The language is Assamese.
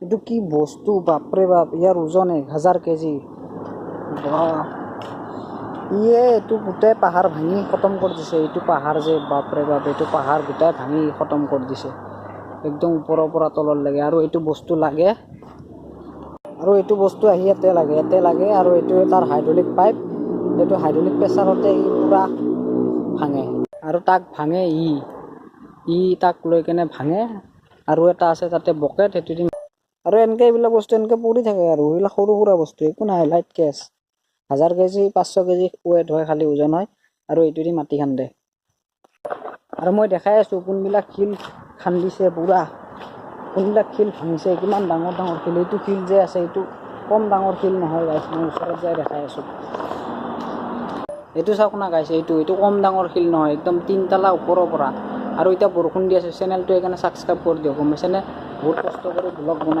এইটো কি বস্তু, বাপৰে বাপ! ইয়াৰ ওজন 1000 কেজি। বাহ! ইয়ে এইটো গোটেই পাহাৰ ভাঙি খতম কৰি দিছে। এইটো পাহাৰ যে, বাপৰে বাপ, এইটো পাহাৰ গোটেই ভাঙি খতম কৰি দিছে, একদম ওপৰৰ পৰা তলত লাগে। আৰু এইটো বস্তু লাগে আৰু এইটো বস্তু আহি ইয়াতে লাগে, ইয়াতে লাগে। আৰু এইটো তাৰ হাইড্ৰলিক পাইপ। এইটো হাইড্ৰলিক প্ৰেছাৰতে ই পূৰা ভাঙে আৰু তাক ভাঙে ই ই তাক লৈ কেনে ভাঙে। আৰু এটা আছে তাতে বকেট, সেইটো দি। আৰু এনেকৈ এইবিলাক বস্তু এনেকৈ পৰি থাকে। আৰু এইবিলাক সৰু সুৰা বস্তু, একো নাই, light case. 1000 KG, 500 KG weight হয়, খালি ওজন হয়। আৰু এইটো দি মাটি খান্দে। আৰু মই দেখাই আছোঁ কোনবিলাক শিল খান্দিছে পূৰা, কোনবিলাক শিল ভাঙিছে, কিমান ডাঙৰ ডাঙৰ শিল। এইটো শিল যে আছে, এইটো কম ডাঙৰ শিল নহয় গাইছ। মই ওচৰত যাই দেখাই আছোঁ। এইটো চাওক না গাইছ, এইটো কম ডাঙৰ শিল নহয়, একদম তিনতালা ওপৰৰ পৰা। আৰু এতিয়া বৰষুণ দি আছে। চেনেলটো সেইকাৰণে ছাবস্ক্ৰাইব কৰি দিয়ক, গম পাইছেনে? বহুত কষ্ট কৰি ব্লগ বনাই।